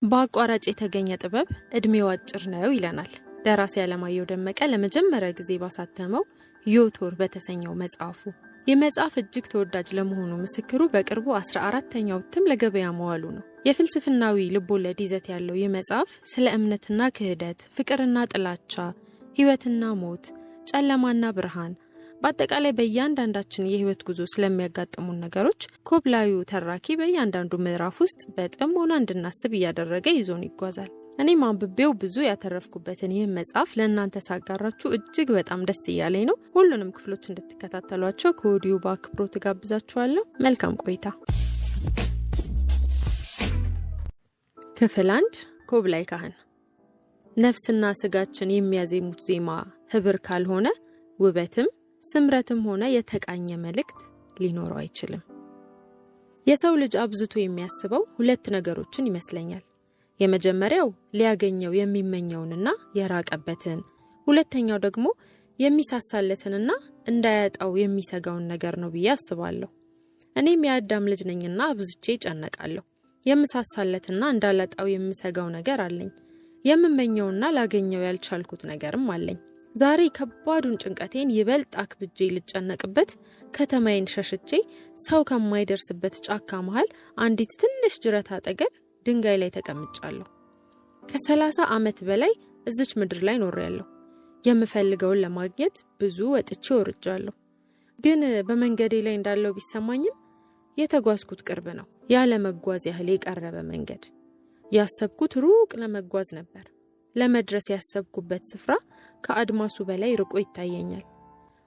በአቋራጭ የተገኘ ጥበብ እድሜው አጭር ነው ይለናል ደራሲ አለማየሁ ደመቀ ለመጀመሪያ ጊዜ ባሳተመው ዮቶር በተሰኘው መጽሐፉ። ይህ መጽሐፍ እጅግ ተወዳጅ ለመሆኑ ምስክሩ በቅርቡ 14ኛው እትም ለገበያ መዋሉ ነው። የፍልስፍናዊ ልቦለድ ይዘት ያለው ይህ መጽሐፍ ስለ እምነትና ክህደት፣ ፍቅርና ጥላቻ፣ ሕይወትና ሞት፣ ጨለማና ብርሃን፣ በአጠቃላይ በእያንዳንዳችን የህይወት ጉዞ ስለሚያጋጥሙን ነገሮች ኮብላዩ ተራኪ በእያንዳንዱ ምዕራፍ ውስጥ በጥሞና እንድናስብ እያደረገ ይዞን ይጓዛል። እኔም አንብቤው ብዙ ያተረፍኩበትን ይህን መጽሐፍ ለእናንተ ሳጋራችሁ እጅግ በጣም ደስ እያለኝ ነው። ሁሉንም ክፍሎች እንድትከታተሏቸው ከወዲሁ በአክብሮት እጋብዛችኋለሁ። መልካም ቆይታ። ክፍል 1፣ ኮብላይ ካህን። ነፍስና ስጋችን የሚያዜሙት ዜማ ህብር ካልሆነ ውበትም ስምረትም ሆነ የተቃኘ መልእክት ሊኖረው አይችልም። የሰው ልጅ አብዝቶ የሚያስበው ሁለት ነገሮችን ይመስለኛል። የመጀመሪያው ሊያገኘው የሚመኘውንና የራቀበትን፣ ሁለተኛው ደግሞ የሚሳሳለትንና እንዳያጣው የሚሰጋውን ነገር ነው ብዬ አስባለሁ። እኔም የአዳም ልጅ ነኝና አብዝቼ እጨነቃለሁ። የምሳሳለትና እንዳላጣው የምሰጋው ነገር አለኝ። የምመኘውና ላገኘው ያልቻልኩት ነገርም አለኝ። ዛሬ ከባዱን ጭንቀቴን ይበልጥ አክብጄ ልጨነቅበት ከተማዬን ሸሽቼ ሰው ከማይደርስበት ጫካ መሃል አንዲት ትንሽ ጅረት አጠገብ ድንጋይ ላይ ተቀምጫለሁ። ከ30 ዓመት በላይ እዚች ምድር ላይ ኖሬያለሁ። የምፈልገውን ለማግኘት ብዙ ወጥቼ ወርጃለሁ። ግን በመንገዴ ላይ እንዳለው ቢሰማኝም የተጓዝኩት ቅርብ ነው። ያለ መጓዝ ያህል የቀረበ መንገድ። ያሰብኩት ሩቅ ለመጓዝ ነበር። ለመድረስ ያሰብኩበት ስፍራ ከአድማሱ በላይ ርቆ ይታየኛል።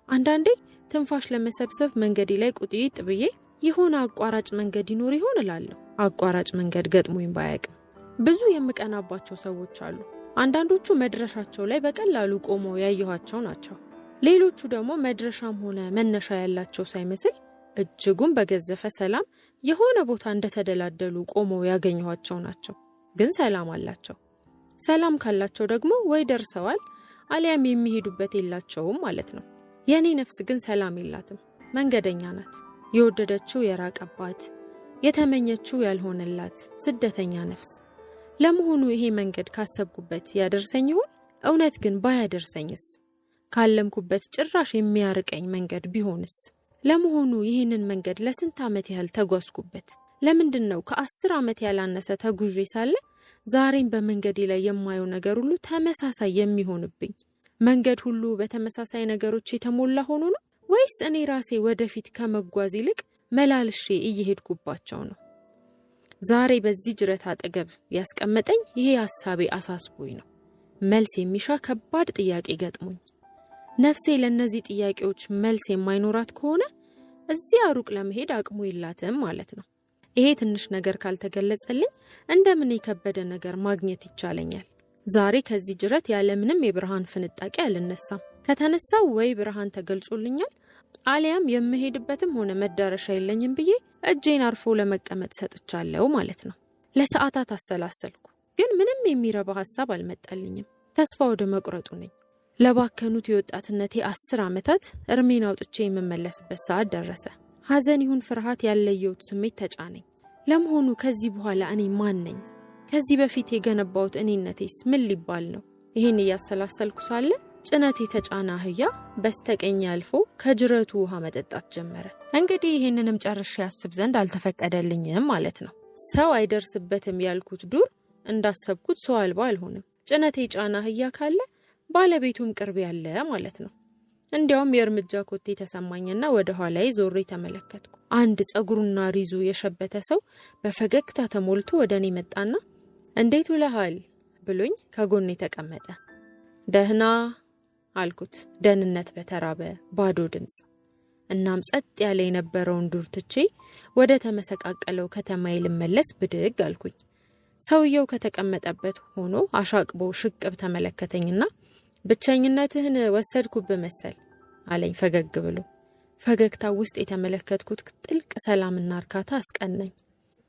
አንዳንዴ ትንፋሽ ለመሰብሰብ መንገዴ ላይ ቁጥይጥ ብዬ የሆነ አቋራጭ መንገድ ይኖር ይሆን እላለሁ። አቋራጭ መንገድ ገጥሞኝ ባያውቅም ብዙ የምቀናባቸው ሰዎች አሉ። አንዳንዶቹ መድረሻቸው ላይ በቀላሉ ቆመው ያየኋቸው ናቸው። ሌሎቹ ደግሞ መድረሻም ሆነ መነሻ ያላቸው ሳይመስል እጅጉን በገዘፈ ሰላም የሆነ ቦታ እንደተደላደሉ ቆመው ያገኘኋቸው ናቸው። ግን ሰላም አላቸው። ሰላም ካላቸው ደግሞ ወይ ደርሰዋል አሊያም የሚሄዱበት የላቸውም ማለት ነው። የኔ ነፍስ ግን ሰላም የላትም። መንገደኛ ናት። የወደደችው የራቀባት፣ የተመኘችው ያልሆነላት ስደተኛ ነፍስ። ለመሆኑ ይሄ መንገድ ካሰብኩበት ያደርሰኝ ይሆን? እውነት ግን ባያደርሰኝስ? ካለምኩበት ጭራሽ የሚያርቀኝ መንገድ ቢሆንስ? ለመሆኑ ይህንን መንገድ ለስንት ዓመት ያህል ተጓዝኩበት? ለምንድን ነው ከ10 ዓመት ያላነሰ ተጉዤ ሳለ ዛሬም በመንገዴ ላይ የማየው ነገር ሁሉ ተመሳሳይ የሚሆንብኝ? መንገድ ሁሉ በተመሳሳይ ነገሮች የተሞላ ሆኖ ነው ወይስ እኔ ራሴ ወደፊት ከመጓዝ ይልቅ መላልሼ እየሄድኩባቸው ነው? ዛሬ በዚህ ጅረት አጠገብ ያስቀመጠኝ ይሄ ሐሳቤ አሳስቦኝ ነው። መልስ የሚሻ ከባድ ጥያቄ ገጥሞኝ። ነፍሴ ለእነዚህ ጥያቄዎች መልስ የማይኖራት ከሆነ እዚያ ሩቅ ለመሄድ አቅሙ የላትም ማለት ነው። ይሄ ትንሽ ነገር ካልተገለጸልኝ እንደምን የከበደ ነገር ማግኘት ይቻለኛል? ዛሬ ከዚህ ጅረት ያለምንም የብርሃን ፍንጣቂ አልነሳም። ከተነሳው ወይ ብርሃን ተገልጾልኛል አሊያም የምሄድበትም ሆነ መዳረሻ የለኝም ብዬ እጄን አርፎ ለመቀመጥ ሰጥቻለሁ ማለት ነው። ለሰዓታት አሰላሰልኩ፣ ግን ምንም የሚረባ ሐሳብ አልመጣልኝም። ተስፋ ወደ መቁረጡ ነኝ። ለባከኑት የወጣትነቴ 10 ዓመታት እርሜን አውጥቼ የምመለስበት ሰዓት ደረሰ። ሐዘን ይሁን ፍርሃት ያለየሁት ስሜት ተጫነኝ። ለመሆኑ ከዚህ በኋላ እኔ ማን ነኝ? ከዚህ በፊት የገነባሁት እኔነቴስ ምን ሊባል ነው? ይሄን እያሰላሰልኩ ሳለ ጭነት የተጫነ አህያ በስተቀኝ አልፎ ከጅረቱ ውሃ መጠጣት ጀመረ። እንግዲህ ይሄንንም ጨርሼ ያስብ ዘንድ አልተፈቀደልኝም ማለት ነው። ሰው አይደርስበትም ያልኩት ዱር እንዳሰብኩት ሰው አልባ አልሆነም። ጭነት የጫነ አህያ ካለ ባለቤቱም ቅርብ ያለ ማለት ነው። እንዲያውም የእርምጃ ኮቴ ተሰማኝና ወደ ኋላዬ ዞሬ ተመለከትኩ። አንድ ጸጉሩና ሪዙ የሸበተ ሰው በፈገግታ ተሞልቶ ወደ እኔ መጣና እንዴት ውለሃል ብሎኝ ከጎኔ ተቀመጠ። ደህና አልኩት፣ ደህንነት በተራበ ባዶ ድምጽ። እናም ጸጥ ያለ የነበረውን ዱር ትቼ ወደ ተመሰቃቀለው ከተማዬ ልመለስ ብድግ አልኩኝ። ሰውየው ከተቀመጠበት ሆኖ አሻቅቦ ሽቅብ ተመለከተኝና ብቸኝነትህን ወሰድኩብህ መሰል አለኝ ፈገግ ብሎ። ፈገግታው ውስጥ የተመለከትኩት ጥልቅ ሰላምና እርካታ አስቀናኝ።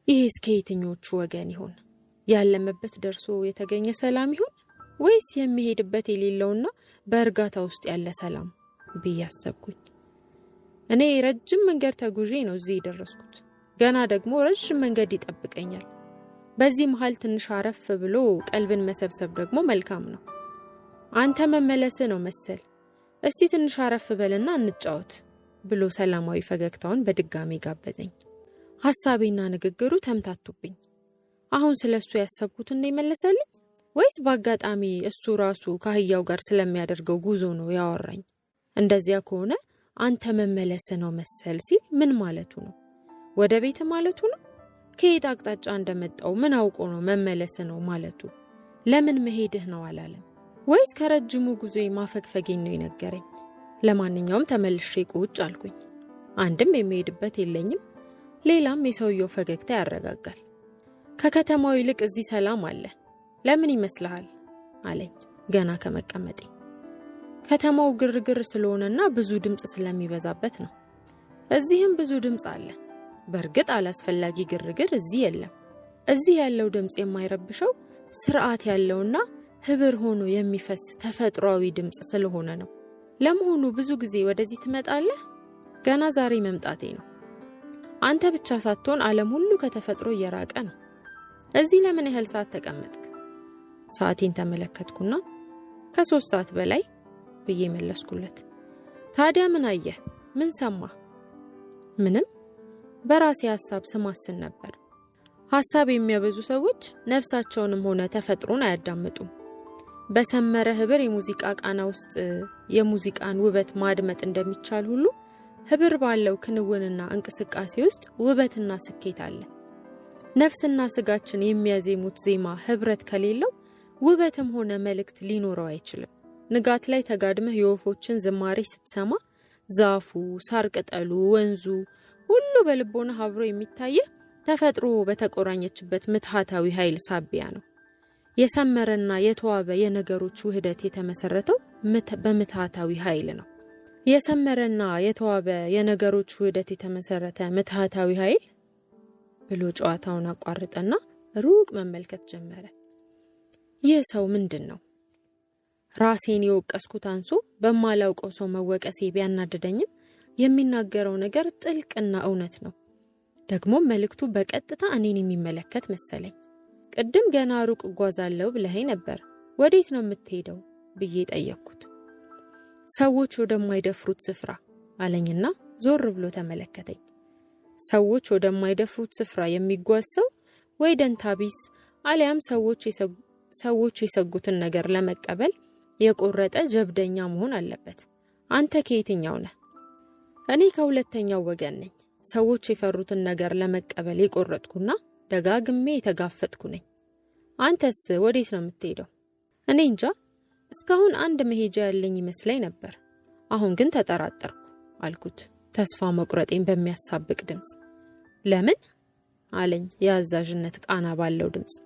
ይሄ እስከ የትኞቹ ወገን ይሆን? ያለመበት ደርሶ የተገኘ ሰላም ይሆን ወይስ የሚሄድበት የሌለውና በእርጋታ ውስጥ ያለ ሰላም ብዬ አሰብኩኝ። እኔ ረጅም መንገድ ተጉዤ ነው እዚህ የደረስኩት። ገና ደግሞ ረጅም መንገድ ይጠብቀኛል። በዚህ መሃል ትንሽ አረፍ ብሎ ቀልብን መሰብሰብ ደግሞ መልካም ነው። አንተ መመለስህ ነው መሰል፣ እስቲ ትንሽ አረፍ በልና እንጫወት ብሎ ሰላማዊ ፈገግታውን በድጋሚ ጋበዘኝ። ሐሳቤና ንግግሩ ተምታቱብኝ። አሁን ስለ እሱ ያሰብኩትን ነው የመለሰልኝ ወይስ በአጋጣሚ እሱ ራሱ ከአህያው ጋር ስለሚያደርገው ጉዞ ነው ያወራኝ? እንደዚያ ከሆነ አንተ መመለስህ ነው መሰል ሲል ምን ማለቱ ነው? ወደ ቤት ማለቱ ነው? ከየት አቅጣጫ እንደመጣው ምን አውቆ ነው መመለስህ ነው ማለቱ? ለምን መሄድህ ነው አላለም? ወይስ ከረጅሙ ጉዞ ማፈግፈጌን ነው የነገረኝ? ለማንኛውም ተመልሼ ቁጭ አልኩኝ። አንድም የሚሄድበት የለኝም፣ ሌላም የሰውየው ፈገግታ ያረጋጋል። ከከተማው ይልቅ እዚህ ሰላም አለ። ለምን ይመስልሃል? አለኝ ገና ከመቀመጤ። ከተማው ግርግር ስለሆነና ብዙ ድምፅ ስለሚበዛበት ነው። እዚህም ብዙ ድምፅ አለ። በእርግጥ አላስፈላጊ ግርግር እዚህ የለም። እዚህ ያለው ድምፅ የማይረብሸው ስርዓት ያለውና ህብር ሆኖ የሚፈስ ተፈጥሯዊ ድምፅ ስለሆነ ነው። ለመሆኑ ብዙ ጊዜ ወደዚህ ትመጣለህ? ገና ዛሬ መምጣቴ ነው። አንተ ብቻ ሳትሆን ዓለም ሁሉ ከተፈጥሮ እየራቀ ነው። እዚህ ለምን ያህል ሰዓት ተቀመጥክ? ሰዓቴን ተመለከትኩና ከ3 ሰዓት በላይ ብዬ መለስኩለት። ታዲያ ምን አየህ? ምን ሰማህ? ምንም። በራሴ ሐሳብ ስማስን ነበር። ሐሳብ የሚያበዙ ሰዎች ነፍሳቸውንም ሆነ ተፈጥሮን አያዳምጡም። በሰመረ ህብር የሙዚቃ ቃና ውስጥ የሙዚቃን ውበት ማድመጥ እንደሚቻል ሁሉ ህብር ባለው ክንውንና እንቅስቃሴ ውስጥ ውበትና ስኬት አለ። ነፍስና ስጋችን የሚያዜሙት ዜማ ህብረት ከሌለው ውበትም ሆነ መልእክት ሊኖረው አይችልም። ንጋት ላይ ተጋድመህ የወፎችን ዝማሬ ስትሰማ ዛፉ፣ ሳር ቅጠሉ፣ ወንዙ ሁሉ በልቦና አብሮ የሚታየህ ተፈጥሮ በተቆራኘችበት ምትሃታዊ ኃይል ሳቢያ ነው። የሰመረና የተዋበ የነገሮች ውህደት የተመሰረተው በምትሃታዊ ኃይል ነው። የሰመረና የተዋበ የነገሮች ውህደት የተመሰረተ ምትሃታዊ ኃይል ብሎ ጨዋታውን አቋርጠና ሩቅ መመልከት ጀመረ። ይህ ሰው ምንድን ነው? ራሴን የወቀስኩት አንሶ በማላውቀው ሰው መወቀሴ ቢያናድደኝም የሚናገረው ነገር ጥልቅና እውነት ነው። ደግሞ መልእክቱ በቀጥታ እኔን የሚመለከት መሰለኝ። ቅድም ገና ሩቅ እጓዛለሁ ብለኸኝ ነበር፣ ወዴት ነው የምትሄደው ብዬ ጠየቅኩት። ሰዎች ወደማይደፍሩት ስፍራ አለኝና ዞር ብሎ ተመለከተኝ። ሰዎች ወደማይደፍሩት ስፍራ የሚጓዝ ሰው ወይ ደንታቢስ አሊያም ሰዎች የሰጉትን ነገር ለመቀበል የቆረጠ ጀብደኛ መሆን አለበት። አንተ ከየትኛው ነህ? እኔ ከሁለተኛው ወገን ነኝ። ሰዎች የፈሩትን ነገር ለመቀበል የቆረጥኩና ደጋግሜ የተጋፈጥኩ ነኝ። አንተስ ወዴት ነው የምትሄደው? እኔ እንጃ፣ እስካሁን አንድ መሄጃ ያለኝ ይመስለኝ ነበር። አሁን ግን ተጠራጠርኩ አልኩት ተስፋ መቁረጤን በሚያሳብቅ ድምፅ። ለምን አለኝ የአዛዥነት ቃና ባለው ድምፅ።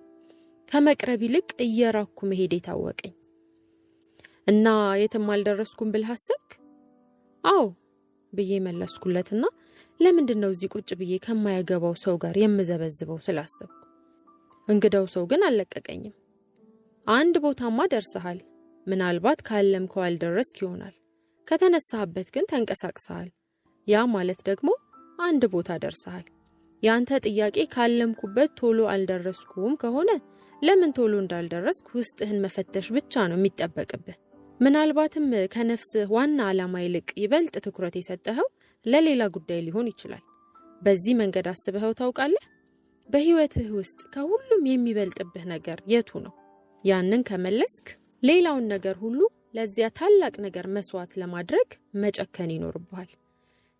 ከመቅረብ ይልቅ እየራኩ መሄድ የታወቀኝ። እና የትም አልደረስኩም ብለህ አሰብክ? አዎ ብዬ መለስኩለትና ለምንድን ነው እዚህ ቁጭ ብዬ ከማያገባው ሰው ጋር የምዘበዝበው ስላሰብኩ። እንግዳው ሰው ግን አልለቀቀኝም። አንድ ቦታማ ደርሰሃል። ምናልባት ካለምከው አልደረስክ ይሆናል። ከተነሳህበት ግን ተንቀሳቅሰሃል። ያ ማለት ደግሞ አንድ ቦታ ደርሰሃል። ያንተ ጥያቄ ካለምኩበት ቶሎ አልደረስኩም ከሆነ ለምን ቶሎ እንዳልደረስክ ውስጥህን መፈተሽ ብቻ ነው የሚጠበቅብህ። ምናልባትም ከነፍስህ ዋና ዓላማ ይልቅ ይበልጥ ትኩረት የሰጠኸው ለሌላ ጉዳይ ሊሆን ይችላል። በዚህ መንገድ አስበኸው ታውቃለህ? በህይወትህ ውስጥ ከሁሉም የሚበልጥብህ ነገር የቱ ነው? ያንን ከመለስክ ሌላውን ነገር ሁሉ ለዚያ ታላቅ ነገር መስዋዕት ለማድረግ መጨከን ይኖርብሃል።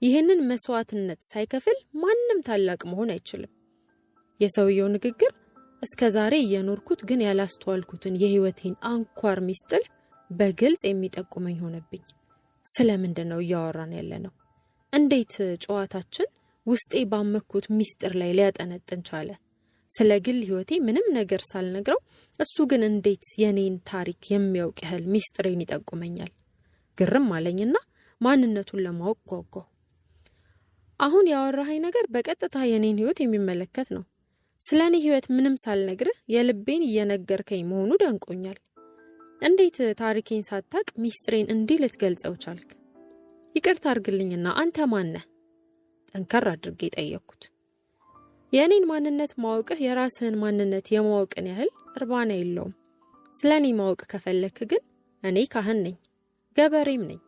ይህንን መስዋዕትነት ሳይከፍል ማንም ታላቅ መሆን አይችልም። የሰውየው ንግግር እስከ ዛሬ እየኖርኩት ግን ያላስተዋልኩትን የህይወቴን አንኳር ሚስጥር በግልጽ የሚጠቁመኝ ሆነብኝ። ስለምንድን ነው እያወራን ያለ ነው? እንዴት ጨዋታችን ውስጤ ባመኩት ሚስጥር ላይ ሊያጠነጥን ቻለ? ስለ ግል ህይወቴ ምንም ነገር ሳልነግረው እሱ ግን እንዴት የኔን ታሪክ የሚያውቅ ያህል ሚስጥሬን ይጠቁመኛል? ግርም አለኝና ማንነቱን ለማወቅ ጓጓሁ። አሁን ያወራኸኝ ነገር በቀጥታ የኔን ህይወት የሚመለከት ነው። ስለ እኔ ህይወት ምንም ሳልነግርህ የልቤን እየነገርከኝ መሆኑ ደንቆኛል። እንዴት ታሪኬን ሳታቅ ሚስጥሬን እንዲህ ልትገልጸው ቻልክ? ይቅርታ አድርግልኝና አንተ ማን ነህ? ጠንከር አድርጌ ጠየቅኩት። የእኔን ማንነት ማወቅህ የራስህን ማንነት የማወቅን ያህል እርባና የለውም። ስለ እኔ ማወቅ ከፈለክ ግን እኔ ካህን ነኝ፣ ገበሬም ነኝ፣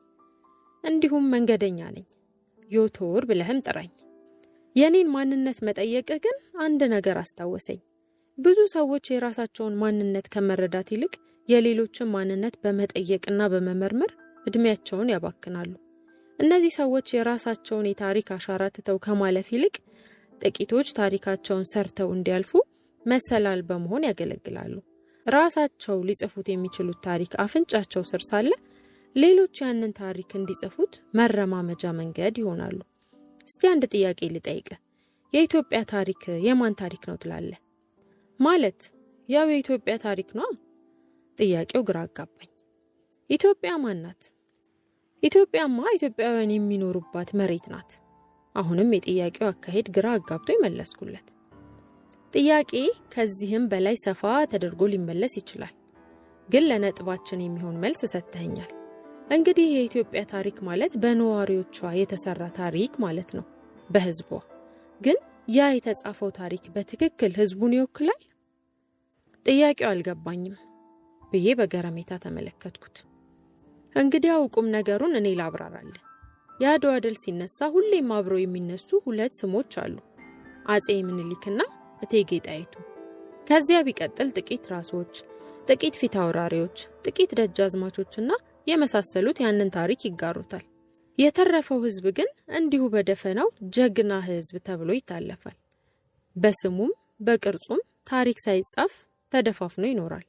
እንዲሁም መንገደኛ ነኝ። ዮቶር ብለህም ጥራኝ። የእኔን ማንነት መጠየቅህ ግን አንድ ነገር አስታወሰኝ። ብዙ ሰዎች የራሳቸውን ማንነት ከመረዳት ይልቅ የሌሎችን ማንነት በመጠየቅና በመመርመር እድሜያቸውን ያባክናሉ። እነዚህ ሰዎች የራሳቸውን የታሪክ አሻራ ትተው ከማለፍ ይልቅ ጥቂቶች ታሪካቸውን ሰርተው እንዲያልፉ መሰላል በመሆን ያገለግላሉ። ራሳቸው ሊጽፉት የሚችሉት ታሪክ አፍንጫቸው ስር ሳለ ሌሎች ያንን ታሪክ እንዲጽፉት መረማመጃ መንገድ ይሆናሉ። እስቲ አንድ ጥያቄ ልጠይቅህ። የኢትዮጵያ ታሪክ የማን ታሪክ ነው ትላለህ? ማለት ያው የኢትዮጵያ ታሪክ ነው። ጥያቄው ግራ አጋባኝ። ኢትዮጵያ ማን ናት? ኢትዮጵያማ ኢትዮጵያውያን የሚኖሩባት መሬት ናት። አሁንም የጥያቄው አካሄድ ግራ አጋብቶ ይመለስኩለት። ጥያቄ ከዚህም በላይ ሰፋ ተደርጎ ሊመለስ ይችላል፣ ግን ለነጥባችን የሚሆን መልስ ሰጥተኸኛል። እንግዲህ የኢትዮጵያ ታሪክ ማለት በነዋሪዎቿ የተሰራ ታሪክ ማለት ነው፣ በህዝቧ። ግን ያ የተጻፈው ታሪክ በትክክል ህዝቡን ይወክላል? ጥያቄው አልገባኝም ብዬ በገረሜታ ተመለከትኩት። እንግዲያው ቁም ነገሩን እኔ ላብራራልህ። የአድዋ ድል ሲነሳ ሁሌም አብረው የሚነሱ ሁለት ስሞች አሉ፣ አጼ ምኒልክና እቴጌ ጣይቱ። ከዚያ ቢቀጥል ጥቂት ራሶች፣ ጥቂት ፊት አውራሪዎች፣ ጥቂት ደጃዝማቾችና የመሳሰሉት ያንን ታሪክ ይጋሩታል። የተረፈው ህዝብ ግን እንዲሁ በደፈናው ጀግና ህዝብ ተብሎ ይታለፋል። በስሙም በቅርጹም ታሪክ ሳይጻፍ ተደፋፍኖ ይኖራል።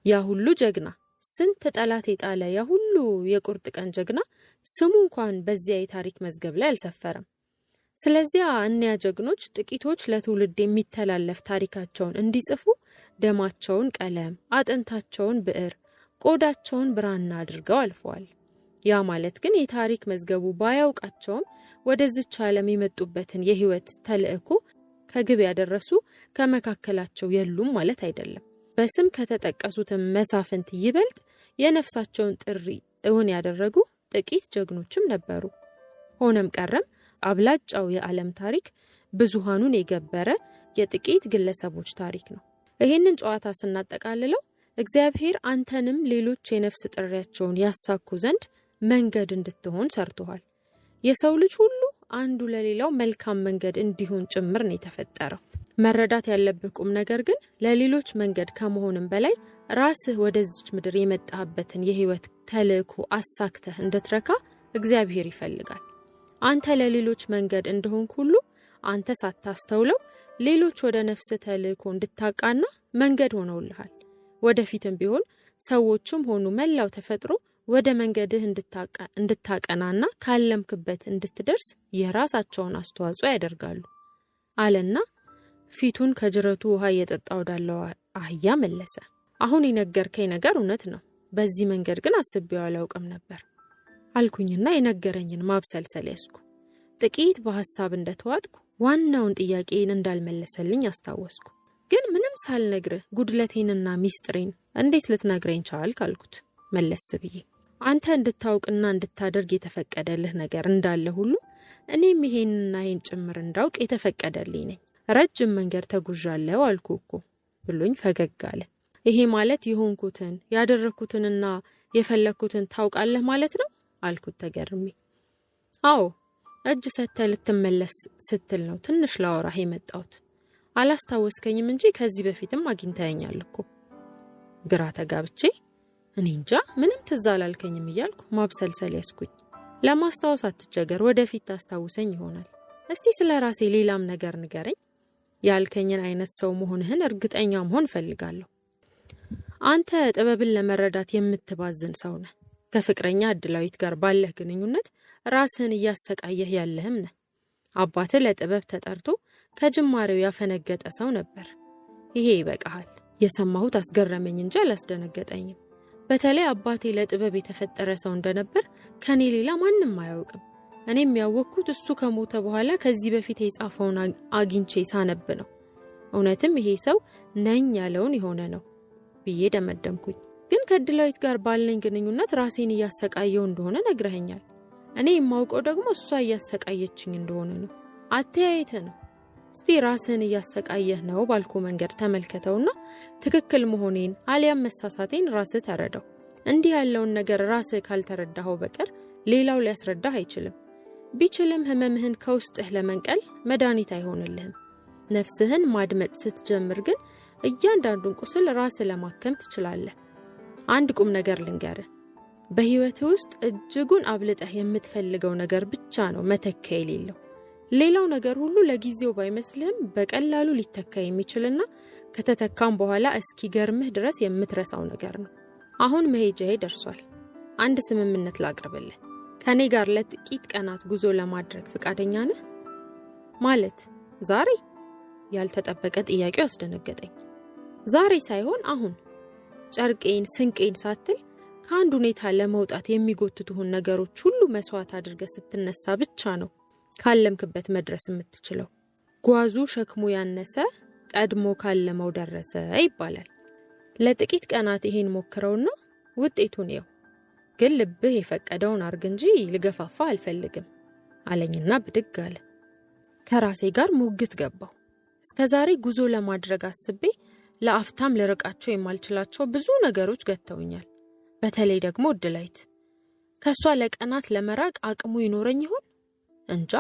ያ ሁሉ ጀግና፣ ስንት ጠላት የጣለ ያ ሁሉ የቁርጥ ቀን ጀግና ስሙ እንኳን በዚያ የታሪክ መዝገብ ላይ አልሰፈረም። ስለዚያ እኒያ ጀግኖች ጥቂቶች ለትውልድ የሚተላለፍ ታሪካቸውን እንዲጽፉ ደማቸውን ቀለም፣ አጥንታቸውን ብዕር፣ ቆዳቸውን ብራና አድርገው አልፈዋል። ያ ማለት ግን የታሪክ መዝገቡ ባያውቃቸውም ወደዚች ዓለም የመጡበትን የህይወት ተልዕኮ ከግብ ያደረሱ ከመካከላቸው የሉም ማለት አይደለም። በስም ከተጠቀሱትም መሳፍንት ይበልጥ የነፍሳቸውን ጥሪ እውን ያደረጉ ጥቂት ጀግኖችም ነበሩ። ሆነም ቀረም አብላጫው የዓለም ታሪክ ብዙሃኑን የገበረ የጥቂት ግለሰቦች ታሪክ ነው። ይህንን ጨዋታ ስናጠቃልለው እግዚአብሔር አንተንም ሌሎች የነፍስ ጥሪያቸውን ያሳኩ ዘንድ መንገድ እንድትሆን ሰርቶሃል። የሰው ልጅ ሁሉ አንዱ ለሌላው መልካም መንገድ እንዲሆን ጭምር ነው የተፈጠረው። መረዳት ያለብህ ቁም ነገር ግን ለሌሎች መንገድ ከመሆንም በላይ ራስህ ወደዚች ምድር የመጣህበትን የህይወት ተልዕኮ አሳክተህ እንድትረካ እግዚአብሔር ይፈልጋል። አንተ ለሌሎች መንገድ እንደሆንክ ሁሉ አንተ ሳታስተውለው ሌሎች ወደ ነፍስ ተልዕኮ እንድታቃና መንገድ ሆነውልሃል። ወደፊትም ቢሆን ሰዎችም ሆኑ መላው ተፈጥሮ ወደ መንገድህ እንድታቀናና ካለምክበት እንድትደርስ የራሳቸውን አስተዋጽኦ ያደርጋሉ አለና ፊቱን ከጅረቱ ውሃ እየጠጣ ወዳለው አህያ መለሰ። አሁን የነገርከኝ ነገር እውነት ነው። በዚህ መንገድ ግን አስቤው አላውቅም ነበር አልኩኝና የነገረኝን ማብሰልሰል ያዝኩ። ጥቂት በሐሳብ እንደተዋጥኩ ዋናውን ጥያቄን እንዳልመለሰልኝ አስታወስኩ። ግን ምንም ሳልነግርህ ጉድለቴንና ሚስጥሬን እንዴት ልትነግረኝ ቻልክ? አልኩት መለስ ብዬ። አንተ እንድታውቅና እንድታደርግ የተፈቀደልህ ነገር እንዳለ ሁሉ እኔም ይሄንና ይሄን ጭምር እንዳውቅ የተፈቀደልኝ ነኝ። ረጅም መንገድ ተጉዣለሁ አልኩ እኮ ብሎኝ ፈገግ አለ። ይሄ ማለት የሆንኩትን ያደረግኩትንና የፈለግኩትን ታውቃለህ ማለት ነው አልኩት ተገርሜ። አዎ፣ እጅ ሰጥተህ ልትመለስ ስትል ነው ትንሽ ላወራህ የመጣሁት። አላስታወስከኝም እንጂ ከዚህ በፊትም አግኝተኸኛል እኮ። ግራ ተጋብቼ እኔ እንጃ ምንም ትዝ አላልከኝም እያልኩ ማብሰልሰል ያዝኩኝ። ለማስታወስ አትቸገር፣ ወደፊት ታስታውሰኝ ይሆናል። እስቲ ስለ ራሴ ሌላም ነገር ንገረኝ። ያልከኝን አይነት ሰው መሆንህን እርግጠኛ መሆን እፈልጋለሁ። አንተ ጥበብን ለመረዳት የምትባዝን ሰው ነህ። ከፍቅረኛ እድላዊት ጋር ባለህ ግንኙነት ራስህን እያሰቃየህ ያለህም ነህ። አባትህ ለጥበብ ተጠርቶ ከጅማሬው ያፈነገጠ ሰው ነበር። ይሄ ይበቃሃል። የሰማሁት አስገረመኝ እንጂ አላስደነገጠኝም። በተለይ አባቴ ለጥበብ የተፈጠረ ሰው እንደነበር ከኔ ሌላ ማንም አያውቅም። እኔም ያወቅኩት እሱ ከሞተ በኋላ ከዚህ በፊት የጻፈውን አግኝቼ ሳነብ ነው። እውነትም ይሄ ሰው ነኝ ያለውን የሆነ ነው ብዬ ደመደምኩኝ። ግን ከእድላዊት ጋር ባለኝ ግንኙነት ራሴን እያሰቃየው እንደሆነ ነግረኸኛል። እኔ የማውቀው ደግሞ እሷ እያሰቃየችኝ እንደሆነ ነው። አተያየት ነው። እስቲ ራስህን እያሰቃየህ ነው ባልኩ መንገድ ተመልከተውና ትክክል መሆኔን አሊያም መሳሳቴን ራስህ ተረዳው። እንዲህ ያለውን ነገር ራስህ ካልተረዳኸው በቀር ሌላው ሊያስረዳህ አይችልም። ቢችልም ህመምህን ከውስጥህ ለመንቀል መድኃኒት አይሆንልህም። ነፍስህን ማድመጥ ስትጀምር ግን እያንዳንዱን ቁስል ራስህ ለማከም ትችላለህ። አንድ ቁም ነገር ልንገርህ። በህይወትህ ውስጥ እጅጉን አብልጠህ የምትፈልገው ነገር ብቻ ነው መተኪያ የሌለው። ሌላው ነገር ሁሉ ለጊዜው ባይመስልህም በቀላሉ ሊተካ የሚችልና ከተተካም በኋላ እስኪገርምህ ድረስ የምትረሳው ነገር ነው። አሁን መሄጃዬ ደርሷል። አንድ ስምምነት ላቅርብልህ። ከኔ ጋር ለጥቂት ቀናት ጉዞ ለማድረግ ፍቃደኛ ነህ? ማለት ዛሬ? ያልተጠበቀ ጥያቄው አስደነገጠኝ። ዛሬ ሳይሆን አሁን። ጨርቄን ስንቄን ሳትል ከአንድ ሁኔታ ለመውጣት የሚጎትቱህን ነገሮች ሁሉ መስዋዕት አድርገህ ስትነሳ ብቻ ነው ካለምክበት መድረስ የምትችለው። ጓዙ ሸክሙ ያነሰ ቀድሞ ካለመው ደረሰ ይባላል። ለጥቂት ቀናት ይሄን ሞክረውና ውጤቱን እየው። ግን ልብህ የፈቀደውን አርግ እንጂ ልገፋፋ አልፈልግም አለኝና ብድግ አለ። ከራሴ ጋር ሙግት ገባሁ። እስከዛሬ ጉዞ ለማድረግ አስቤ ለአፍታም ልርቃቸው የማልችላቸው ብዙ ነገሮች ገጥተውኛል። በተለይ ደግሞ እድላይት። ከሷ ለቀናት ለመራቅ አቅሙ ይኖረኝ ይሆን? እንጃ።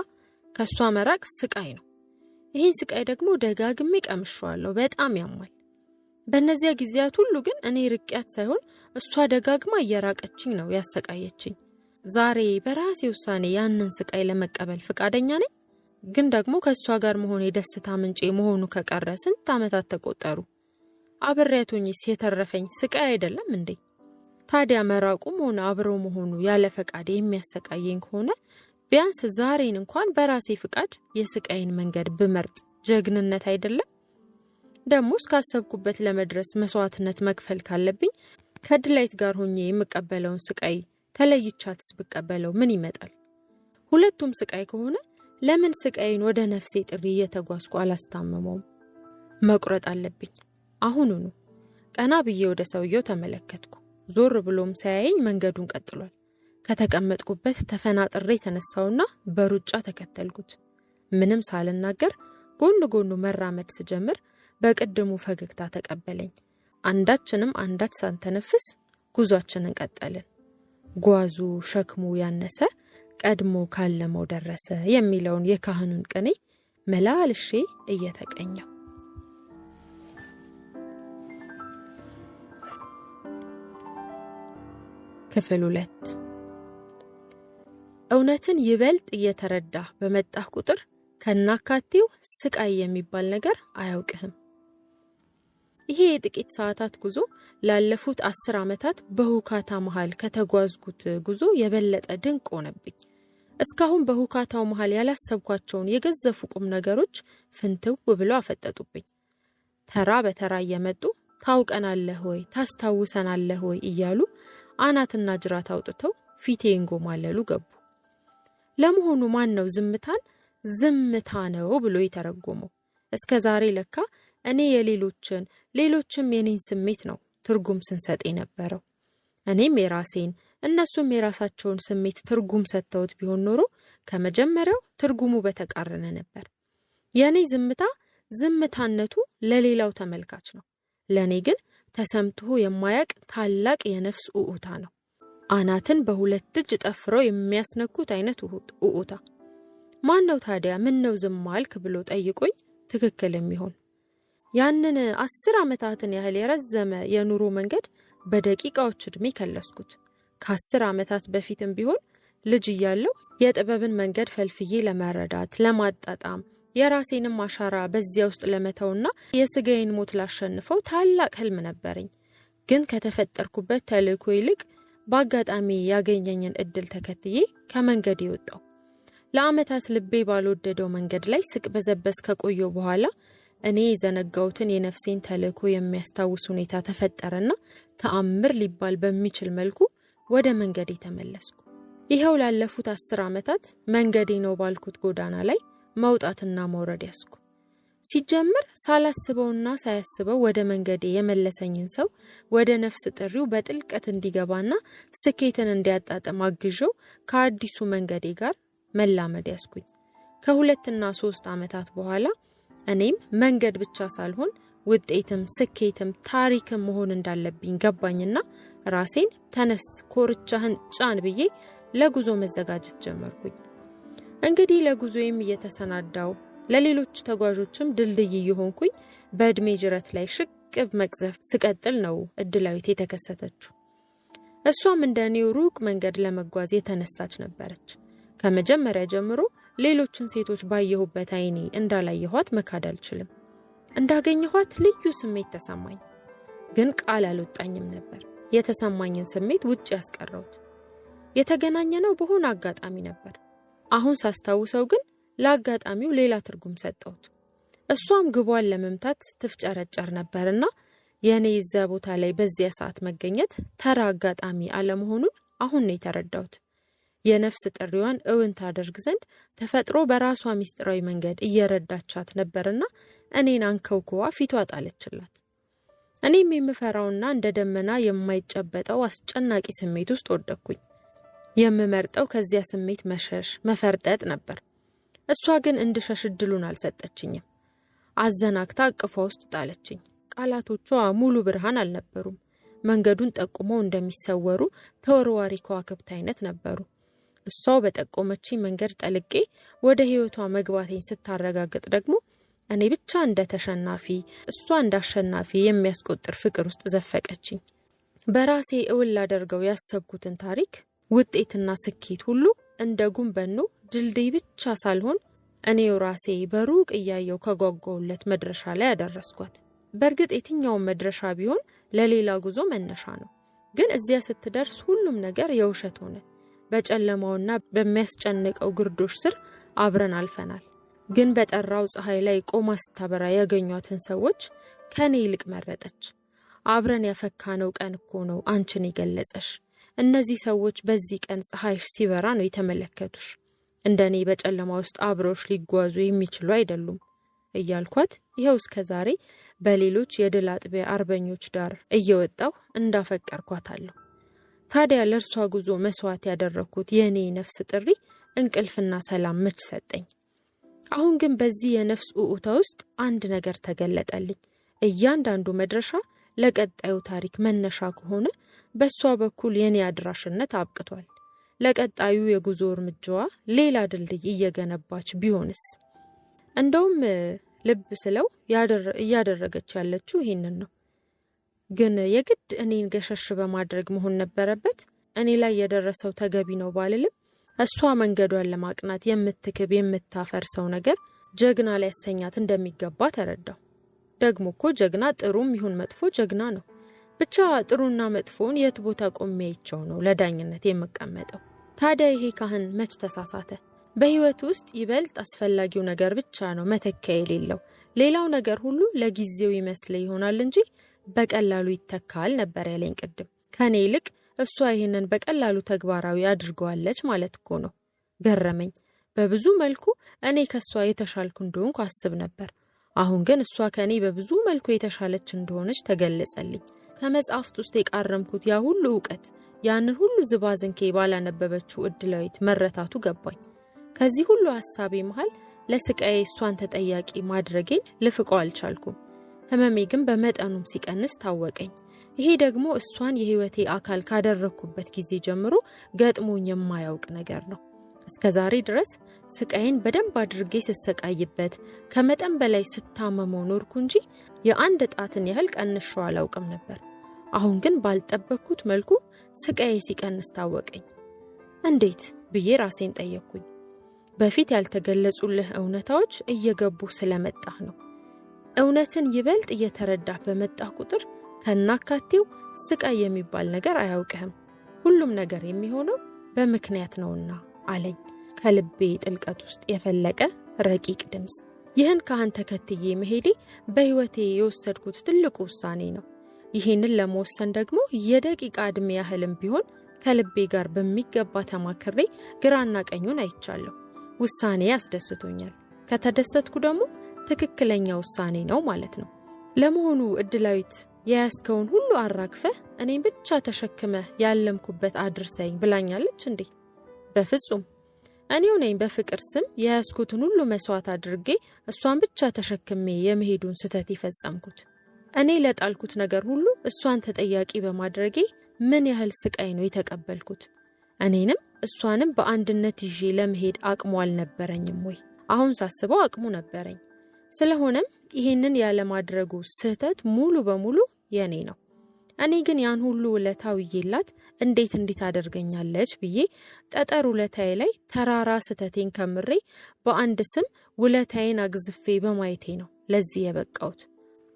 ከሷ መራቅ ስቃይ ነው። ይህን ስቃይ ደግሞ ደጋግሜ ቀምሼዋለሁ። በጣም ያማል። በእነዚያ ጊዜያት ሁሉ ግን እኔ ርቂያት ሳይሆን እሷ ደጋግማ እየራቀችኝ ነው ያሰቃየችኝ። ዛሬ በራሴ ውሳኔ ያንን ስቃይ ለመቀበል ፍቃደኛ ነኝ። ግን ደግሞ ከእሷ ጋር መሆን የደስታ ምንጬ መሆኑ ከቀረ ስንት ዓመታት ተቆጠሩ። አብሬያት ሆኜስ የተረፈኝ ስቃይ አይደለም እንዴ? ታዲያ መራቁም ሆነ አብሮ መሆኑ ያለ ፈቃዴ የሚያሰቃየኝ ከሆነ ቢያንስ ዛሬን እንኳን በራሴ ፍቃድ የስቃይን መንገድ ብመርጥ ጀግንነት አይደለም? ደግሞስ ካሰብኩበት ለመድረስ መስዋዕትነት መክፈል ካለብኝ ከድላይት ጋር ሆኜ የምቀበለውን ስቃይ ተለይቻትስ ብቀበለው ምን ይመጣል? ሁለቱም ስቃይ ከሆነ ለምን ስቃይን ወደ ነፍሴ ጥሪ እየተጓዝኩ አላስታመመውም? መቁረጥ አለብኝ አሁኑኑ። ቀና ብዬ ወደ ሰውየው ተመለከትኩ። ዞር ብሎም ሳያየኝ መንገዱን ቀጥሏል። ከተቀመጥኩበት ተፈናጥሬ ተነሳውና በሩጫ ተከተልኩት። ምንም ሳልናገር ጎን ጎኑ መራመድ ስጀምር በቅድሙ ፈገግታ ተቀበለኝ። አንዳችንም አንዳች ሳንተነፍስ ጉዟችንን ቀጠልን። ጓዙ ሸክሙ ያነሰ ቀድሞ ካለመው ደረሰ የሚለውን የካህኑን ቅኔ መላልሼ እየተቀኘው። ክፍል 2። እውነትን ይበልጥ እየተረዳህ በመጣህ ቁጥር ከናካቴው ስቃይ የሚባል ነገር አያውቅህም። ይሄ የጥቂት ሰዓታት ጉዞ ላለፉት 10 ዓመታት በሁካታ መሃል ከተጓዝኩት ጉዞ የበለጠ ድንቅ ሆነብኝ። እስካሁን በሁካታው መሃል ያላሰብኳቸውን የገዘፉ ቁም ነገሮች ፍንትው ብለው አፈጠጡብኝ። ተራ በተራ እየመጡ ታውቀናለህ ወይ፣ ታስታውሰናለህ ወይ እያሉ አናትና ጅራት አውጥተው ፊቴ እንጎማለሉ ገቡ። ለመሆኑ ማን ነው ዝምታን ዝምታ ነው ብሎ የተረጎመው? እስከ ዛሬ ለካ እኔ የሌሎችን ሌሎችም የኔን ስሜት ነው ትርጉም ስንሰጥ የነበረው። እኔም የራሴን እነሱም የራሳቸውን ስሜት ትርጉም ሰጥተውት ቢሆን ኖሮ ከመጀመሪያው ትርጉሙ በተቃረነ ነበር። የኔ ዝምታ ዝምታነቱ ለሌላው ተመልካች ነው፣ ለኔ ግን ተሰምቶ የማያቅ ታላቅ የነፍስ ኡኡታ ነው። አናትን በሁለት እጅ ጠፍረው የሚያስነኩት አይነት ኡኡታ። ማን ነው ታዲያ ምን ነው ዝም አልክ ብሎ ጠይቆኝ ትክክል የሚሆን? ያንን 10 ዓመታትን ያህል የረዘመ የኑሮ መንገድ በደቂቃዎች እድሜ ከለስኩት። ከ10 ዓመታት በፊትም ቢሆን ልጅ እያለሁ የጥበብን መንገድ ፈልፍዬ ለመረዳት ለማጣጣም የራሴንም አሻራ በዚያ ውስጥ ለመተውና የስጋዬን ሞት ላሸንፈው ታላቅ ህልም ነበረኝ። ግን ከተፈጠርኩበት ተልእኮ ይልቅ በአጋጣሚ ያገኘኝን እድል ተከትዬ ከመንገድ የወጣው። ለዓመታት ልቤ ባልወደደው መንገድ ላይ ስቅበዘበዝ ከቆየው በኋላ እኔ የዘነጋሁትን የነፍሴን ተልእኮ የሚያስታውስ ሁኔታ ተፈጠረና ተአምር ሊባል በሚችል መልኩ ወደ መንገዴ ተመለስኩ። ይኸው ላለፉት 10 ዓመታት መንገዴ ነው ባልኩት ጎዳና ላይ መውጣትና መውረድ ያስኩ። ሲጀምር ሳላስበውና ሳያስበው ወደ መንገዴ የመለሰኝን ሰው ወደ ነፍስ ጥሪው በጥልቀት እንዲገባና ስኬትን እንዲያጣጥም አግዤው ከአዲሱ መንገዴ ጋር መላመድ ያስኩኝ። ከ2 እና 3 ዓመታት በኋላ እኔም መንገድ ብቻ ሳልሆን ውጤትም ስኬትም ታሪክም መሆን እንዳለብኝ ገባኝና ራሴን ተነስ ኮርቻህን ጫን ብዬ ለጉዞ መዘጋጀት ጀመርኩኝ። እንግዲህ ለጉዞዬም እየተሰናዳው ለሌሎች ተጓዦችም ድልድይ እየሆንኩኝ በእድሜ ጅረት ላይ ሽቅብ መቅዘፍ ስቀጥል ነው እድላዊት የተከሰተችው። እሷም እንደ እኔው ሩቅ መንገድ ለመጓዝ የተነሳች ነበረች። ከመጀመሪያ ጀምሮ ሌሎችን ሴቶች ባየሁበት አይኔ እንዳላየኋት መካድ አልችልም። እንዳገኘኋት ልዩ ስሜት ተሰማኝ፣ ግን ቃል አልወጣኝም ነበር። የተሰማኝን ስሜት ውጭ ያስቀረሁት። የተገናኘነው በሆነ አጋጣሚ ነበር። አሁን ሳስታውሰው ግን ለአጋጣሚው ሌላ ትርጉም ሰጠሁት። እሷም ግቧን ለመምታት ትፍጨረጨር ነበርና የእኔ እዚያ ቦታ ላይ በዚያ ሰዓት መገኘት ተራ አጋጣሚ አለመሆኑን አሁን ነው የተረዳሁት። የነፍስ ጥሪዋን እውን ታደርግ ዘንድ ተፈጥሮ በራሷ ሚስጥራዊ መንገድ እየረዳቻት ነበርና እኔን አንከውክዋ ፊቷ ጣለችላት። እኔም የምፈራውና እንደ ደመና የማይጨበጠው አስጨናቂ ስሜት ውስጥ ወደቅኩኝ። የምመርጠው ከዚያ ስሜት መሸሽ መፈርጠጥ ነበር። እሷ ግን እንድሸሽ እድሉን አልሰጠችኝም። አዘናግታ እቅፏ ውስጥ ጣለችኝ። ቃላቶቿ ሙሉ ብርሃን አልነበሩም። መንገዱን ጠቁመው እንደሚሰወሩ ተወርዋሪ ከዋክብት አይነት ነበሩ። እሷው በጠቆመችኝ መንገድ ጠልቄ ወደ ሕይወቷ መግባቴን ስታረጋግጥ ደግሞ እኔ ብቻ እንደ ተሸናፊ እሷ እንደ አሸናፊ የሚያስቆጥር ፍቅር ውስጥ ዘፈቀችኝ። በራሴ እውን ላደርገው ያሰብኩትን ታሪክ ውጤትና ስኬት ሁሉ እንደ ጉም በኖ ድልድይ ብቻ ሳልሆን እኔው ራሴ በሩቅ እያየው ከጓጓውለት መድረሻ ላይ ያደረስኳት። በእርግጥ የትኛውን መድረሻ ቢሆን ለሌላ ጉዞ መነሻ ነው። ግን እዚያ ስትደርስ ሁሉም ነገር የውሸት ሆነ። በጨለማውና በሚያስጨንቀው ግርዶሽ ስር አብረን አልፈናል። ግን በጠራው ፀሐይ ላይ ቆማ ስታበራ ያገኟትን ሰዎች ከኔ ይልቅ መረጠች። አብረን ያፈካነው ቀን እኮ ነው አንቺን የገለጸሽ። እነዚህ ሰዎች በዚህ ቀን ፀሐይሽ ሲበራ ነው የተመለከቱሽ። እንደኔ በጨለማ ውስጥ አብረውሽ ሊጓዙ የሚችሉ አይደሉም እያልኳት ይኸው እስከ ዛሬ በሌሎች የድል አጥቢያ አርበኞች ዳር እየወጣሁ እንዳፈቀርኳት አለሁ። ታዲያ ለእርሷ ጉዞ መስዋዕት ያደረግኩት የእኔ ነፍስ ጥሪ እንቅልፍና ሰላም መች ሰጠኝ? አሁን ግን በዚህ የነፍስ ኡኡታ ውስጥ አንድ ነገር ተገለጠልኝ። እያንዳንዱ መድረሻ ለቀጣዩ ታሪክ መነሻ ከሆነ በእሷ በኩል የኔ አድራሽነት አብቅቷል። ለቀጣዩ የጉዞ እርምጃዋ ሌላ ድልድይ እየገነባች ቢሆንስ? እንደውም ልብ ስለው እያደረገች ያለችው ይህንን ነው። ግን የግድ እኔን ገሸሽ በማድረግ መሆን ነበረበት። እኔ ላይ የደረሰው ተገቢ ነው ባልልም እሷ መንገዷን ለማቅናት የምትክብ የምታፈርሰው ነገር ጀግና ሊያሰኛት እንደሚገባ ተረዳው። ደግሞ እኮ ጀግና ጥሩም ይሁን መጥፎ ጀግና ነው። ብቻ ጥሩና መጥፎውን የት ቦታ ቆሜ አይቼው ነው ለዳኝነት የምቀመጠው? ታዲያ ይሄ ካህን መች ተሳሳተ? በሕይወት ውስጥ ይበልጥ አስፈላጊው ነገር ብቻ ነው መተኪያ የሌለው። ሌላው ነገር ሁሉ ለጊዜው ይመስል ይሆናል እንጂ በቀላሉ ይተካል ነበር ያለኝ ቅድም። ከኔ ይልቅ እሷ ይህንን በቀላሉ ተግባራዊ አድርገዋለች ማለት እኮ ነው። ገረመኝ። በብዙ መልኩ እኔ ከእሷ የተሻልኩ እንደሆንኩ አስብ ነበር። አሁን ግን እሷ ከእኔ በብዙ መልኩ የተሻለች እንደሆነች ተገለጸልኝ። ከመጽሐፍት ውስጥ የቃረምኩት ያ ሁሉ እውቀት፣ ያንን ሁሉ ዝባዝንኬ ባላነበበችው እድላዊት መረታቱ ገባኝ። ከዚህ ሁሉ ሀሳቤ መሃል ለስቃዬ እሷን ተጠያቂ ማድረጌን ልፍቀው አልቻልኩም። ህመሜ ግን በመጠኑም ሲቀንስ ታወቀኝ። ይሄ ደግሞ እሷን የህይወቴ አካል ካደረግኩበት ጊዜ ጀምሮ ገጥሞኝ የማያውቅ ነገር ነው። እስከ ዛሬ ድረስ ስቃይን በደንብ አድርጌ ስሰቃይበት ከመጠን በላይ ስታመመው ኖርኩ እንጂ የአንድ ጣትን ያህል ቀንሼው አላውቅም ነበር። አሁን ግን ባልጠበቅኩት መልኩ ስቃዬ ሲቀንስ ታወቀኝ። እንዴት ብዬ ራሴን ጠየቅኩኝ። በፊት ያልተገለጹልህ እውነታዎች እየገቡ ስለመጣህ ነው። እውነትን ይበልጥ እየተረዳህ በመጣህ ቁጥር ከናካቴው ስቃይ የሚባል ነገር አያውቅህም። ሁሉም ነገር የሚሆነው በምክንያት ነውና አለኝ ከልቤ ጥልቀት ውስጥ የፈለቀ ረቂቅ ድምፅ። ይህን ካህን ተከትዬ መሄዴ በሕይወቴ የወሰድኩት ትልቁ ውሳኔ ነው። ይህንን ለመወሰን ደግሞ የደቂቃ ዕድሜ ያህልም ቢሆን ከልቤ ጋር በሚገባ ተማክሬ ግራና ቀኙን አይቻለሁ። ውሳኔ ያስደስቶኛል። ከተደሰትኩ ደግሞ ትክክለኛ ውሳኔ ነው ማለት ነው። ለመሆኑ እድላዊት የያዝከውን ሁሉ አራግፈህ እኔን ብቻ ተሸክመህ ያለምኩበት አድርሰኝ ብላኛለች እንዴ? በፍጹም። እኔው ነኝ በፍቅር ስም የያዝኩትን ሁሉ መስዋዕት አድርጌ እሷን ብቻ ተሸክሜ የመሄዱን ስህተት የፈጸምኩት። እኔ ለጣልኩት ነገር ሁሉ እሷን ተጠያቂ በማድረጌ ምን ያህል ስቃይ ነው የተቀበልኩት? እኔንም እሷንም በአንድነት ይዤ ለመሄድ አቅሙ አልነበረኝም ወይ? አሁን ሳስበው አቅሙ ነበረኝ። ስለሆነም ይህንን ያለማድረጉ ስህተት ሙሉ በሙሉ የኔ ነው። እኔ ግን ያን ሁሉ ውለታ ውዬላት እንዴት እንዲት አደርገኛለች ብዬ ጠጠር ውለታዬ ላይ ተራራ ስህተቴን ከምሬ በአንድ ስም ውለታዬን አግዝፌ በማየቴ ነው ለዚህ የበቃሁት።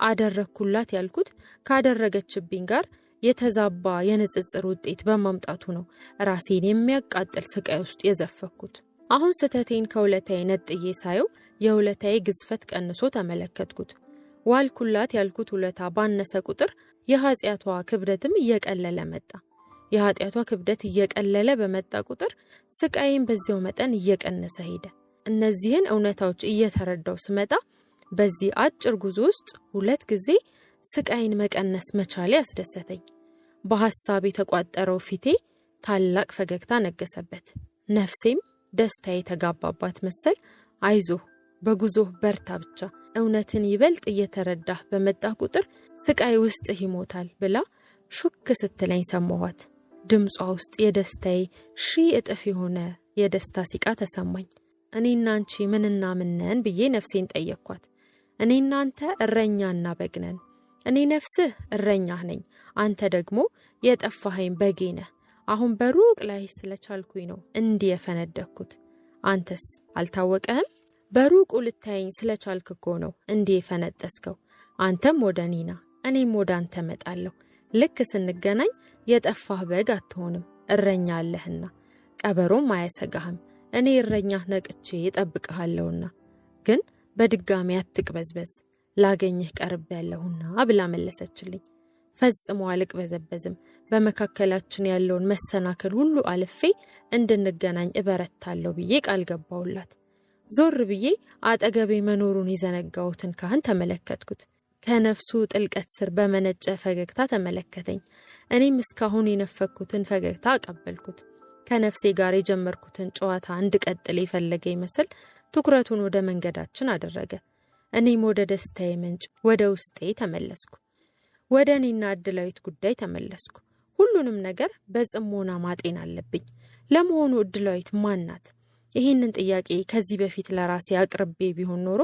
አደረግኩላት ያልኩት ካደረገችብኝ ጋር የተዛባ የንጽጽር ውጤት በማምጣቱ ነው ራሴን የሚያቃጥል ስቃይ ውስጥ የዘፈኩት። አሁን ስህተቴን ከውለታዬ ነጥዬ ሳየው የውለታዬ ግዝፈት ቀንሶ ተመለከትኩት። ዋልኩላት ያልኩት ውለታ ባነሰ ቁጥር የኃጢአቷ ክብደትም እየቀለለ መጣ። የኃጢአቷ ክብደት እየቀለለ በመጣ ቁጥር ስቃይም በዚያው መጠን እየቀነሰ ሄደ። እነዚህን እውነታዎች እየተረዳው ስመጣ በዚህ አጭር ጉዞ ውስጥ 2 ጊዜ ስቃይን መቀነስ መቻሌ አስደሰተኝ። በሐሳብ የተቋጠረው ፊቴ ታላቅ ፈገግታ ነገሰበት። ነፍሴም ደስታ የተጋባባት መሰል አይዞህ በጉዞህ በርታ ብቻ እውነትን ይበልጥ እየተረዳህ በመጣ ቁጥር ስቃይ ውስጥህ ይሞታል ብላ ሹክ ስትለኝ ሰማኋት። ድምጿ ውስጥ የደስታዬ 1000 እጥፍ የሆነ የደስታ ሲቃ ተሰማኝ። እኔና አንቺ ምንና ምን ነን ብዬ ነፍሴን ጠየቅኳት። እኔና አንተ እረኛና በግ ነን። እኔ ነፍስህ እረኛህ ነኝ፣ አንተ ደግሞ የጠፋኸኝ በጌ ነህ። አሁን በሩቅ ላይ ስለቻልኩኝ ነው እንዲህ የፈነደኩት። አንተስ አልታወቀህም? በሩቁ ልታየኝ ስለቻልክ እኮ ነው እንዲህ የፈነጠስከው። አንተም ወደ እኔ ና፣ እኔም ወደ አንተ እመጣለሁ። ልክ ስንገናኝ የጠፋህ በግ አትሆንም፣ እረኛ አለህና፣ ቀበሮም አያሰጋህም። እኔ እረኛህ ነቅቼ እጠብቅሃለሁና። ግን በድጋሚ አትቅበዝበዝ፣ ላገኝህ ቀርቤያለሁና ብላ መለሰችልኝ። ፈጽሞ አልቅበዘበዝም። በመካከላችን ያለውን መሰናክል ሁሉ አልፌ እንድንገናኝ እበረታለሁ ብዬ ቃል ገባሁላት። ዞር ብዬ አጠገቤ መኖሩን የዘነጋሁትን ካህን ተመለከትኩት። ከነፍሱ ጥልቀት ስር በመነጨ ፈገግታ ተመለከተኝ። እኔም እስካሁን የነፈኩትን ፈገግታ አቀበልኩት። ከነፍሴ ጋር የጀመርኩትን ጨዋታ እንድቀጥል የፈለገ ይመስል ትኩረቱን ወደ መንገዳችን አደረገ። እኔም ወደ ደስታዬ ምንጭ ወደ ውስጤ ተመለስኩ። ወደ እኔና እድላዊት ጉዳይ ተመለስኩ። ሁሉንም ነገር በጽሞና ማጤን አለብኝ። ለመሆኑ እድላዊት ማን ናት? ይህንን ጥያቄ ከዚህ በፊት ለራሴ አቅርቤ ቢሆን ኖሮ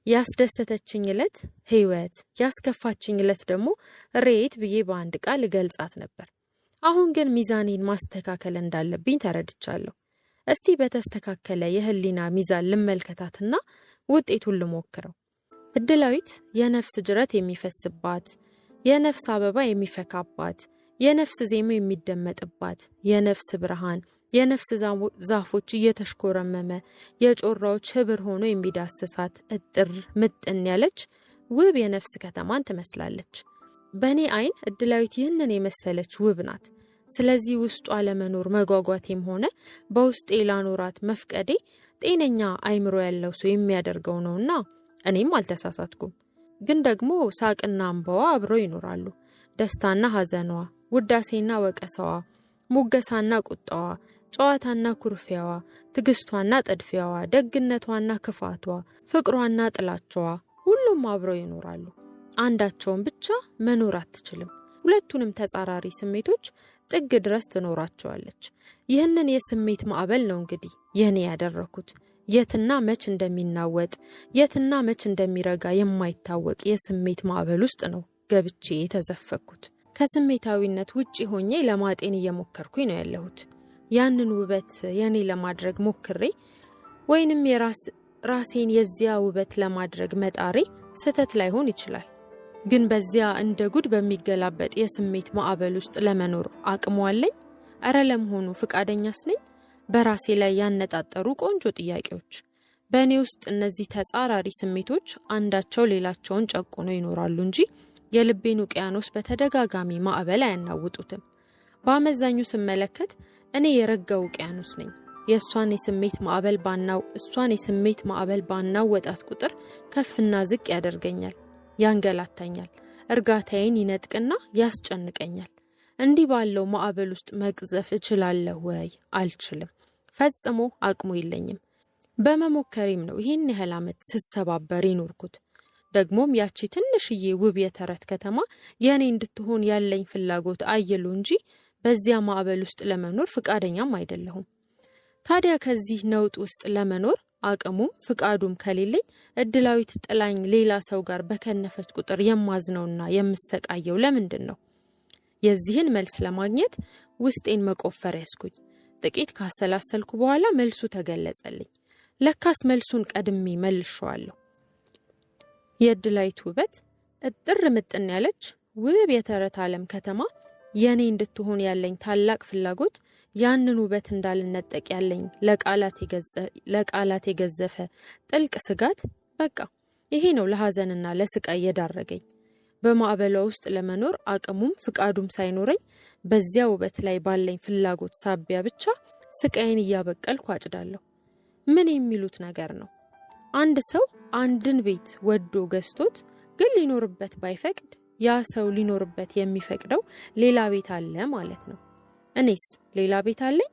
ያስደሰተችኝ ዕለት ህይወት፣ ያስከፋችኝ ዕለት ደግሞ ሬት ብዬ በአንድ ቃል እገልጻት ነበር። አሁን ግን ሚዛኔን ማስተካከል እንዳለብኝ ተረድቻለሁ። እስቲ በተስተካከለ የህሊና ሚዛን ልመልከታትና ውጤቱን ልሞክረው። እድላዊት የነፍስ ጅረት የሚፈስባት፣ የነፍስ አበባ የሚፈካባት፣ የነፍስ ዜማ የሚደመጥባት፣ የነፍስ ብርሃን፣ የነፍስ ዛፎች እየተሽኮረመመ የጮራዎች ህብር ሆኖ የሚዳስሳት እጥር ምጥን ያለች ውብ የነፍስ ከተማን ትመስላለች። በእኔ አይን እድላዊት ይህንን የመሰለች ውብ ናት። ስለዚህ ውስጧ ለመኖር መጓጓቴም ሆነ በውስጤ ላኖራት መፍቀዴ ጤነኛ አይምሮ ያለው ሰው የሚያደርገው ነውና እኔም አልተሳሳትኩም። ግን ደግሞ ሳቅና እንባዋ አብረው ይኖራሉ። ደስታና ሐዘኗ፣ ውዳሴና ወቀሳዋ፣ ሙገሳና ቁጣዋ፣ ጨዋታና ኩርፊያዋ፣ ትግስቷና ጥድፊያዋ፣ ደግነቷና ክፋቷ፣ ፍቅሯና ጥላቻዋ ሁሉም አብረው ይኖራሉ። አንዳቸውን ብቻ መኖር አትችልም። ሁለቱንም ተጻራሪ ስሜቶች ጥግ ድረስ ትኖራቸዋለች። ይህንን የስሜት ማዕበል ነው እንግዲህ የኔ ያደረኩት። የትና መች እንደሚናወጥ የትና መች እንደሚረጋ የማይታወቅ የስሜት ማዕበል ውስጥ ነው ገብቼ የተዘፈኩት። ከስሜታዊነት ውጪ ሆኜ ለማጤን እየሞከርኩኝ ነው ያለሁት። ያንን ውበት የኔ ለማድረግ ሞክሬ ወይንም ራሴን የዚያ ውበት ለማድረግ መጣሬ ስህተት ላይሆን ይችላል። ግን በዚያ እንደ ጉድ በሚገላበጥ የስሜት ማዕበል ውስጥ ለመኖር አቅሙ አለኝ? እረ ለመሆኑ ፍቃደኛስ ነኝ? በራሴ ላይ ያነጣጠሩ ቆንጆ ጥያቄዎች። በእኔ ውስጥ እነዚህ ተጻራሪ ስሜቶች አንዳቸው ሌላቸውን ጨቁነው ይኖራሉ እንጂ የልቤን ውቅያኖስ በተደጋጋሚ ማዕበል አያናውጡትም። በአመዛኙ ስመለከት እኔ የረጋ ውቅያኖስ ነኝ። የእሷን የስሜት ማዕበል ባናው እሷን የስሜት ማዕበል ባናወጣት ቁጥር ከፍና ዝቅ ያደርገኛል፣ ያንገላታኛል፣ እርጋታዬን ይነጥቅና ያስጨንቀኛል። እንዲህ ባለው ማዕበል ውስጥ መቅዘፍ እችላለሁ ወይ? አልችልም። ፈጽሞ አቅሙ የለኝም። በመሞከሬም ነው ይህን ያህል ዓመት ስሰባበር የኖርኩት። ደግሞም ያቺ ትንሽዬ ውብ የተረት ከተማ የእኔ እንድትሆን ያለኝ ፍላጎት አይሎ እንጂ በዚያ ማዕበል ውስጥ ለመኖር ፍቃደኛም አይደለሁም። ታዲያ ከዚህ ነውጥ ውስጥ ለመኖር አቅሙም ፍቃዱም ከሌለኝ እድላዊት ጥላኝ ሌላ ሰው ጋር በከነፈች ቁጥር የማዝነውና የምሰቃየው ለምንድን ነው? የዚህን መልስ ለማግኘት ውስጤን መቆፈር ያስኩኝ። ጥቂት ካሰላሰልኩ በኋላ መልሱ ተገለጸልኝ። ለካስ መልሱን ቀድሜ መልሼዋለሁ። የእድላዊት ውበት እጥር ምጥን ያለች ውብ የተረት ዓለም ከተማ የኔ እንድትሆን ያለኝ ታላቅ ፍላጎት፣ ያንን ውበት እንዳልነጠቅ ያለኝ ለቃላት የገዘፈ ጥልቅ ስጋት፣ በቃ ይሄ ነው ለሐዘንና ለስቃይ የዳረገኝ። በማዕበሏ ውስጥ ለመኖር አቅሙም ፍቃዱም ሳይኖረኝ በዚያ ውበት ላይ ባለኝ ፍላጎት ሳቢያ ብቻ ስቃይን እያበቀልኩ አጭዳለሁ። ምን የሚሉት ነገር ነው? አንድ ሰው አንድን ቤት ወዶ ገዝቶት ግን ሊኖርበት ባይፈቅድ ያ ሰው ሊኖርበት የሚፈቅደው ሌላ ቤት አለ ማለት ነው። እኔስ ሌላ ቤት አለኝ?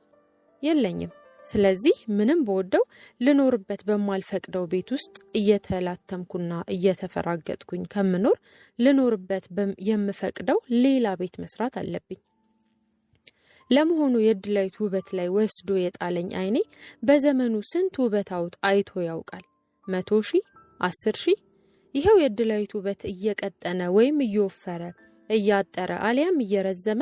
የለኝም። ስለዚህ ምንም በወደው ልኖርበት በማልፈቅደው ቤት ውስጥ እየተላተምኩና እየተፈራገጥኩኝ ከምኖር ልኖርበት የምፈቅደው ሌላ ቤት መስራት አለብኝ። ለመሆኑ የእድላዊት ውበት ላይ ወስዶ የጣለኝ አይኔ በዘመኑ ስንት ውበት አውጥ አይቶ ያውቃል? 100,000? 10,000? ይኸው የእድላዊት ውበት እየቀጠነ ወይም እየወፈረ፣ እያጠረ አሊያም እየረዘመ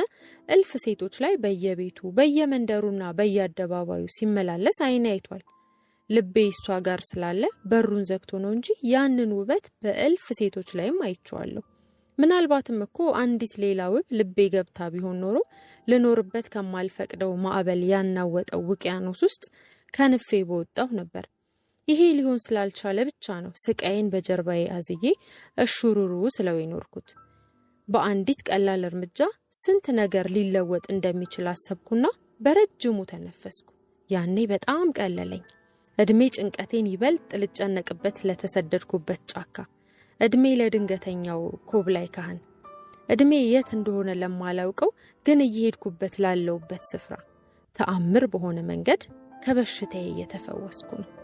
እልፍ ሴቶች ላይ በየቤቱ፣ በየመንደሩና በየአደባባዩ ሲመላለስ አይኔ አይቷል። ልቤ እሷ ጋር ስላለ በሩን ዘግቶ ነው እንጂ ያንን ውበት በእልፍ ሴቶች ላይም አይቼዋለሁ። ምናልባትም እኮ አንዲት ሌላ ውብ ልቤ ገብታ ቢሆን ኖሮ ልኖርበት ከማልፈቅደው ማዕበል ያናወጠው ውቅያኖስ ውስጥ ከንፌ በወጣሁ ነበር። ይሄ ሊሆን ስላልቻለ ብቻ ነው ስቃዬን በጀርባዬ አዝዬ እሹሩሩ ስለው የኖርኩት። በአንዲት ቀላል እርምጃ ስንት ነገር ሊለወጥ እንደሚችል አሰብኩና በረጅሙ ተነፈስኩ። ያኔ በጣም ቀለለኝ። እድሜ ጭንቀቴን ይበልጥ ልጨነቅበት ለተሰደድኩበት ጫካ፣ እድሜ ለድንገተኛው ኮብላይ ካህን፣ እድሜ የት እንደሆነ ለማላውቀው ግን እየሄድኩበት ላለውበት ስፍራ ተአምር በሆነ መንገድ ከበሽታዬ እየተፈወስኩ ነው።